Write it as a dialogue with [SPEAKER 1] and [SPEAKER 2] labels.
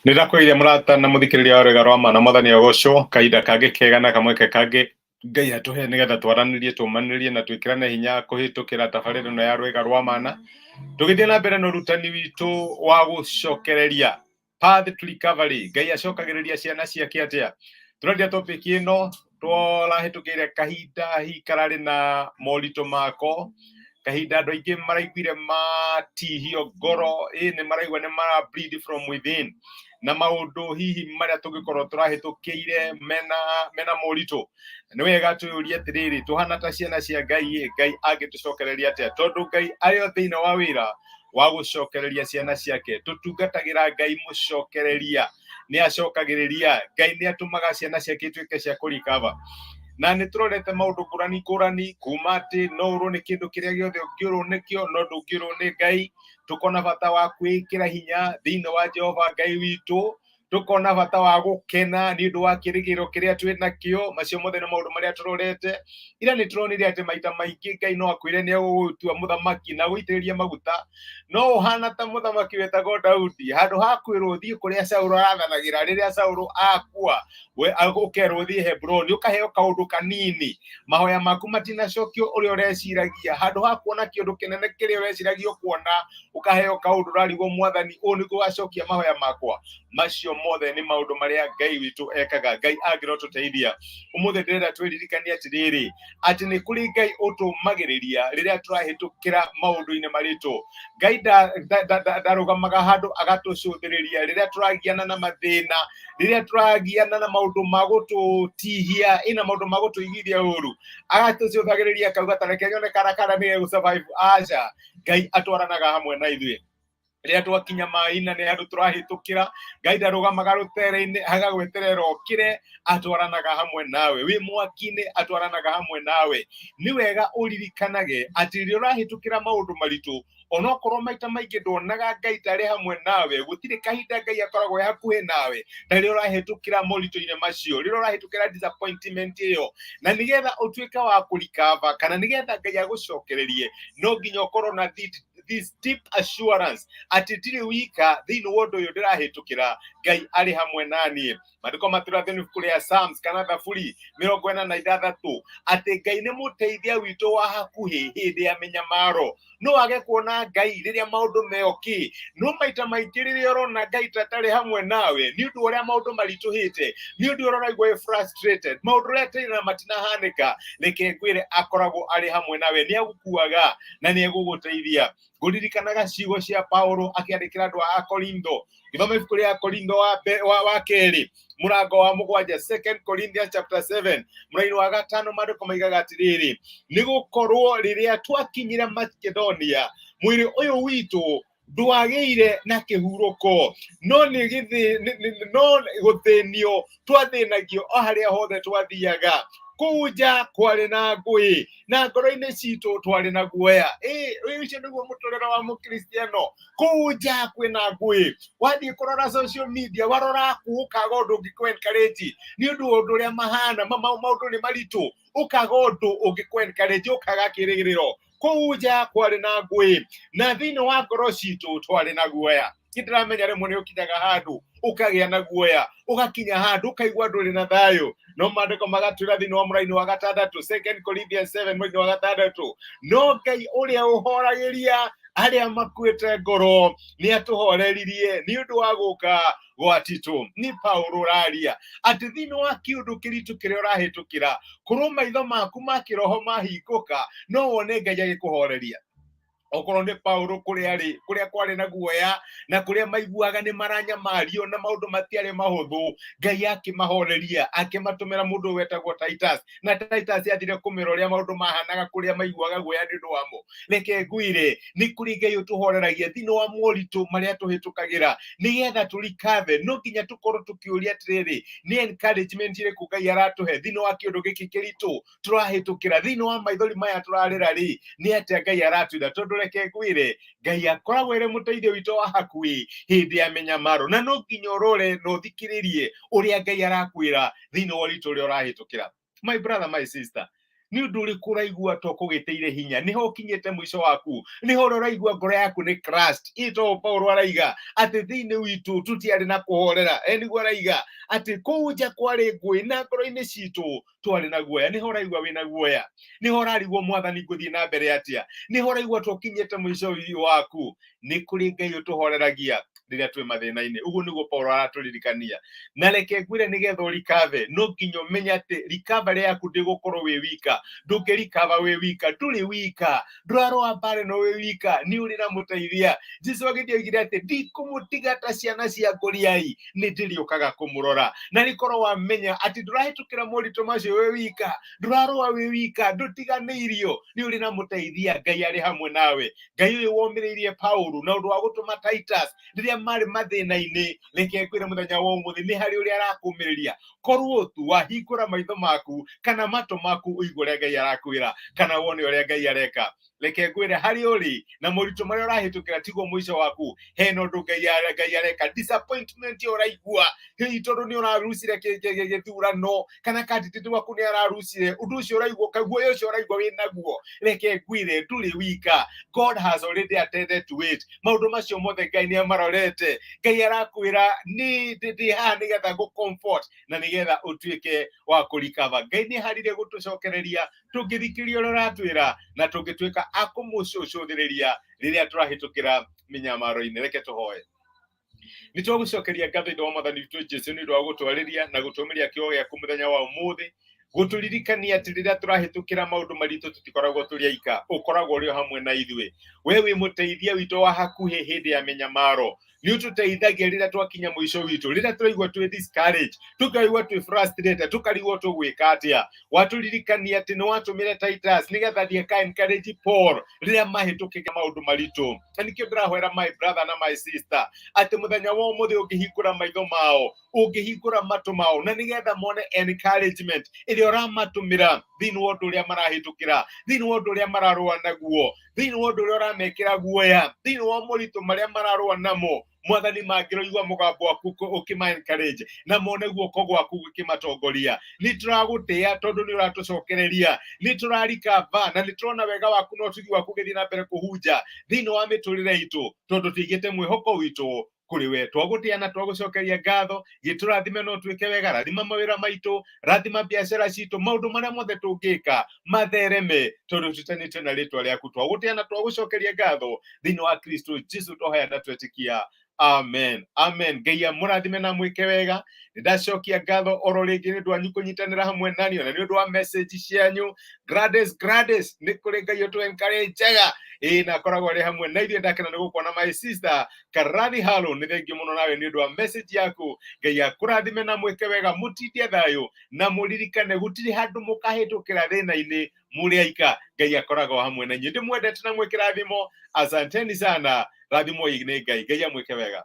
[SPEAKER 1] Nĩ ndakwĩire mũrata na mũthikĩrĩria wa rwĩga rwa ma na mwathani agocwo. Kahinda kangĩ kega na kamweke kangĩ Ngai atũhe nĩgetha twaranĩrie, tũmanĩrie na twĩkĩrane hinya kũhĩtũkĩra tabarĩra ĩno ya rwĩga rwa mana, tũgĩthiĩ na mbere na ũrutani witũ wa gũcokereria, path to recovery. Ngai acokagĩrĩria ciana ciake atĩa? Tũraria topic ĩno tũrahĩtũkĩire kahinda hihi kararĩ na moritũ mako, kahinda andũ aingĩ maraiguire matihio ngoro, ĩ nĩ maraigua nĩ mara bleed from within, na maũndũ hihi marĩa tũngĩkorwo tũrahĩtũkĩire mena moritũ. Nĩ wega twĩyũrie atĩrĩrĩ, tũhana ta ciana cia Ngai ĩ, Ngai angĩtũcokereria atĩa? Tondũ Ngai arĩ o thĩinĩ wa wĩra wa gũcokereria ciana ciake. Tũtungatagĩra Ngai mũcokereria, nĩ acokagĩrĩria. Ngai nĩ atũmaga ciana ciake ituĩke cia kũrikava. Na nĩ tũrorete maũndũ ngũrani ngũrani, kuma atĩ no ũrwo nĩ kĩndũ kĩrĩa gĩothe ũngĩũrwo nĩkĩo, no ndũngĩũrwo nĩ Ngai. Tũkona bata wa kwĩĩkĩra hinya thĩinĩ wa Jehova Ngai witũ, tũkona bata wa gũkena nĩ ũndũ wa kĩrĩgĩrĩro kĩrĩa twĩ nakĩo. Macio mothe nĩ maũndũ marĩa tũrorete. Ira nĩ tũronire atĩ maita maingĩ Ngai no akwĩre nĩ egũgũtua mũthamaki na agũitĩrĩrie maguta, no ũhana ta mũthamaki wetagwo Daudi. Handũ ha kwĩrwo ũthiĩ kũrĩa Saũlũ arathanagĩra, rĩrĩa Saũlũ akua, we ũkerwo ũthiĩ Hebroni, ũkaheo kaũndũ kanini. Mahoya maku matinacokio ũrĩa ũreciragia. Handũ ha kuona kĩũndũ kĩnene kĩrĩa ũreciragia ũkuona, ũkaheo kaũndũ, ũrarigwo, Mwathani, ũũ nĩguo wacokia mahoya makwa? Macio mothe nĩ maũndũ marĩa Ngai witũ ekaga. Ngai angĩrotũteithia, ũmũthĩ ndĩrenda twĩririkanie atĩrĩrĩ, atĩ nĩ kũrĩ Ngai ũtũmagĩrĩria rĩrĩa tũrahĩtũkĩra maũndũ-inĩ maritũ. Ngai ndarũgamaga handũ agatũcũthĩrĩria rĩrĩa tũragiana na mathĩna, rĩrĩa tũragiana na maũndũ ma gũtũtihia, ĩna maũndũ ma gũtũiguithia ũru, agatũcũthagĩrĩria akauga, "Ta reke nyone kana kana nĩ gegũ-survive." Aca, Ngai atwaranaga hamwe na ithuĩ rĩrĩa twakinya maĩ-inĩ, nĩ handũ tũrahĩtũkĩra. Ngai ndarũgamaga rũtere-inĩ agagweterera ũkĩre, atwaranaga hamwe nawe. Wĩ mwaki-inĩ, atwaranaga hamwe nawe. Nĩ wega ũririkanage atĩ rĩrĩa ũrahĩtũkĩra maũndũ maritũ, onokorwo maita maingĩ ndonaga Ngai tarĩ hamwe nawe, gũtirĩ kahinda Ngai akoragwo e hakuhĩ nawe ta rĩrĩa ũrahĩtũkĩra moritũ-inĩ macio, rĩrĩa ũrahĩtũkĩra disappointment ĩyo. Na nĩgetha ũtuĩke wa kũrikava, kana nĩgetha Ngai agũcokererie, no nginya ũkorwo na this deep assurance atĩ ndirĩ wika thĩinĩ wa ũndũ ũyũ ndĩrahĩtũkĩra, Ngai arĩ hamwe naniĩ. Maandĩko matũra thĩinĩ ibuku rĩa Psalms kana Thaburi 46 atĩ Ngai nĩ mũteithia witũ wa hakuhĩ hĩndĩ ya mĩnyamaro. No wage kuona Ngai rĩrĩa maũndũ me okay, no maita maingĩ rĩrĩa ũrona Ngai ta atarĩ hamwe nawe nĩ ũndũ ũrĩa maũndũ maritũhĩte, nĩ ũndũ ũrĩa ũraigua wĩ frustrated, maũndũ ũrĩa etereire matinahanĩka, reke ngwĩre, akoragwo arĩ hamwe nawe, nĩ agũkuaga na nĩ egũgũteithia. Ngũririkanaga ciugo cia Paulo akĩandĩkĩra andũ a Korintho. Gĩthoma ibuku rĩa Korintho wa kerĩ mũrango wa 7, Second Corinthians chapter 7, mũraini wa 5, maandĩko maigaga atĩrĩrĩ, "Nĩ gũkorwo rĩrĩa twakinyire Makedonia, mwĩrĩ ũyũ witũ ndwagĩire na kĩhurũko, no nĩ no gũthĩnio twathĩnagio o harĩa hothe twathiaga. Kũu nja kwarĩ na ngũĩ, na ngoro-inĩ citũ twarĩ na guoya." Ĩ ũcio nĩguo mũtũrĩre wa mũkristiano. Kũu nja kwĩna ngũĩ. Wathiĩ kũrora social media, warora kũ, ũkaga ũndũ ũngĩkũ encourage nĩ ũndũ wa ũndũ ũrĩa mahana, maũndũ nĩ maritũ, ũkaga ũndũ ũngĩkũ encourage, ũkaga kĩrĩgĩrĩro. Kũu nja kwarĩ na ngũĩ, na thĩinĩ wa ngoro citũ twarĩ na guoya. Ndĩramenya rĩmwe nĩ ũkinyaga handũ ũkagĩa na guoya, ũgakinya handũ ũkaigua ndũrĩ na thayũ, no maandĩko magatwĩra thĩinĩ wa mũraini wa 6, Second Corinthians 7 mũraini wa 6, "No Ngai ũrĩa ũhoragĩria arĩa makuĩte ngoro nĩ atũhoreririe nĩ ũndũ wa gũka gwa Tito." Nĩ Paulo ũraria atĩ thĩinĩ wa kĩũndũ kĩritũ kĩrĩa ũrahĩtũkĩra, korwo maitho maku ma kĩroho mahingũka, no wone Ngai agĩkũhoreria. Okorwo nĩ Paulo, kũrĩa arĩ, kũrĩa kwarĩ na guoya na kũrĩa maiguaga nĩ maranyamario na maũndũ matiarĩ mahũthũ, Ngai akĩmahoreria, akĩmatũmĩra mũndũ wetagwo Titus, na Titus athire kũmĩra ũrĩa maũndũ mahanaga kũrĩa maiguaga guoya nĩ ũndũ wamo. Reke ngwĩre, nĩ kũrĩ Ngai ũtũhoreragia thĩinĩ wa moritũ marĩa tũhĩtũkagĩra. Nĩgetha tũrikathe, no nginya tũkorwo tũkĩũria atĩrĩrĩ, nĩ encouragement ĩrĩkũ Ngai aratũhe thĩinĩ wa kĩũndũ gĩkĩ kĩritũ tũrahĩtũkĩra, thĩinĩ wa maithori maya tũrarĩra rĩ, nĩ atĩa Ngai aratwĩra? Tondũ reke ngwĩre, Ngai akoragwo ĩrĩ mũteithio witũ wa hakuhĩ hĩndĩ ya mĩnyamaro, na no nginya ũrore na ũthikĩrĩrie ũrĩa Ngai arakwĩra thĩinĩ wa ũritũ ũrĩa ũrahĩtũkĩra. My brother, my sister, Nĩ ũndũ ũrĩkũ ũraigua to kũgĩtĩire hinya? Nĩho ũkinyĩte mũico waku? Nĩho ũrĩa ũraigua ngoro yaku nĩ crushed? Ĩ to Paulo araiga atĩ thĩinĩ witũ tũtiarĩ na kũhorera. E nĩguo araiga atĩ kũu nja kwarĩ ngũĩ na ngoro-inĩ citũ twarĩ na guoya. Nĩho ũraigua wĩna guoya? Nĩho ũrarigwo Mwathani ngũthiĩ na mbere atĩa? Nĩho ũraigua tũkinyĩte mũico waku? Nĩ kũrĩ Ngai ũtũhoreragia rĩrĩa twĩ mathĩna-inĩ. Ũguo nĩguo Paulo aratũririkania. Na reke ngwĩre, nĩgetha ũrikave no nginya ũmenye atĩ recovery yaku ndĩgũkorwo wĩ wika. Ndũngĩrikava wĩ wika, ndũrĩ wika, ndũrarũa mbara ĩno wĩ wika, nĩ ũrĩ na mũteithia. Jesu agĩthiĩ oigire atĩ ndikũmũtiga ta ciana cia ngũriai, nĩ ndĩrĩũkaga kũmũrora. Na rĩkorwo wamenya atĩ ndũrahĩtũkĩra moritũ macio wĩ wika, ndũrarũa wĩ wika, ndũtiganĩirio, nĩ ũrĩ na mũteithia. Ngai arĩ hamwe nawe. Ngai ũyũ womĩrĩirie Paulo na ũndũ wa gũtũma Titus rĩrĩa marĩ mathĩna-inĩ, reke ngwĩre mũthenya wa ũmũthĩ nĩ harĩ ũrĩa arakũmĩrĩria. Korwo tu wahingũra maitho maku kana matũ maku ũigue ũrĩa Ngai arakwĩra kana wone ũrĩa Ngai areka. Reke ngwĩre harĩ ũrĩ na moritũ marĩa ũrahĩtũkĩra tiguo mũico waku. Hena ũndũ Ngai areka. Disappointment ĩyo ũraigua hihi tondũ nĩ ũrarucire gĩthurano kana candidate waku nĩ ararucire, ũndũ ũcio ũraigua, kaguoya ũcio ũraigua wĩ naguo, reke ngwĩre ndũrĩ wika. God has already attended to it. Maũndũ macio mothe Ngai nĩ amarorete. Ngai arakwĩra nĩ ndĩ haha nĩgetha ngũ comfort na nĩgetha ũtuĩke wa kũrikava. Ngai nĩ harire gũtũcokereria tũngĩthikĩrĩria ũrĩa ũratwĩra na tũngĩtuĩka a kũmũcũthĩrĩria rĩrĩa tũrahĩtũkĩra mĩnyamaro-inĩ. Reke tũhoe. Nĩ twagũcokeria ngatho ithe wa Mwathani witũ Jesu nĩ ũndũ wa gũtwarĩria na gũtũmĩria kiugo gĩaku mũthenya wa ũmũthĩ, gũtũririkania atĩ rĩrĩa tũrahĩtũkĩra maũndũ maritũ tũtikoragwo tũrĩ aika, ũkoragwo ũrĩ o hamwe na ithuĩ. We wĩ mũteithia witũ wa hakuhĩ hĩndĩ ya mĩnyamaro. Nĩ ũtũteithagia rĩrĩa twakinya mũico witũ, rĩrĩa tũraigua twĩ discouraged, tũkaigua twĩ frustrated, tũkarigwo tũgwĩka atĩa. Watũririkania atĩ nĩ watũmire Titus nĩgetha thiĩ aka encourage Paul rĩrĩa mahĩtũkĩte maũndũ maritũ. Na nĩkĩo ndĩrahoera my brother na my sister atĩ mũthenya wa ũmũthĩ ũngĩhingũra maitho mao, ũngĩhingũra matũ mao, na nĩgetha mone encouragement ĩrĩa ũramatũmĩra thĩinĩ wa ũndũ ũrĩa marahĩtũkĩra, thĩinĩ wa ũndũ ũrĩa mararũa naguo, thĩinĩ wa ũndũ ũrĩa ũramekĩra guoya, thĩinĩ wa moritũ marĩa mararũa namo. Mwathani, mangĩroigua mũgambo waku ũkĩma encourage na mone guoko gwaku gũkĩmatongoria. Nĩ tũragũtĩĩa tondũ nĩ ũratũcokereria, nĩ tũrarikaba na nĩ tũrona wega waku na ũtugi waku ũgĩthiĩ na mbere kũhunja thĩinĩ wa mĩtũrĩre itũ, tondũ tũigĩte mwĩhoko witũ kũrĩ we. Twagũtĩĩa na twagũcokeria ngatho. Gĩtũrathime no twĩke wega, rathima mawĩra maitũ, rathima biacara citũ, maũndũ marĩa mothe tũngĩka mathereme, tondũ tũtanĩtio na rĩtwa rĩaku. Twagũtĩĩa na twagũcokeria ngatho thĩinĩ wa Kristo Jesu twahoya na twetĩkia, amen, amen. Ngai amũrathime na mwĩke wega. Nĩ ndacokia ngatho oro rĩngĩ nĩ ũndũ wanyu kũnyitanĩra hamwe nani, ona nĩ ũndũ wa message cianyu. Gladys, Gladys, nĩ kũrĩ Ngai ũtũ encourage-aga, ĩĩ, na akoragwo arĩ hamwe na ithuĩ. Ndakena nĩ gũkuona, my sister Karani Halo, nĩ thengiũ mũno nawe nĩ ũndũ wa message yaku. Ngai akũrathime na mwĩke wega, mũtindie thayũ na mũririkane gũtirĩ handũ mũkahĩtũkĩra thĩna-inĩ mũrĩ aika. Ngai akoragwo hamwe na inyuĩ. Ndĩmwendete na mwĩkĩrathimo. Asanteni sana, rathimwo nĩ Ngai. Ngai amwĩke wega.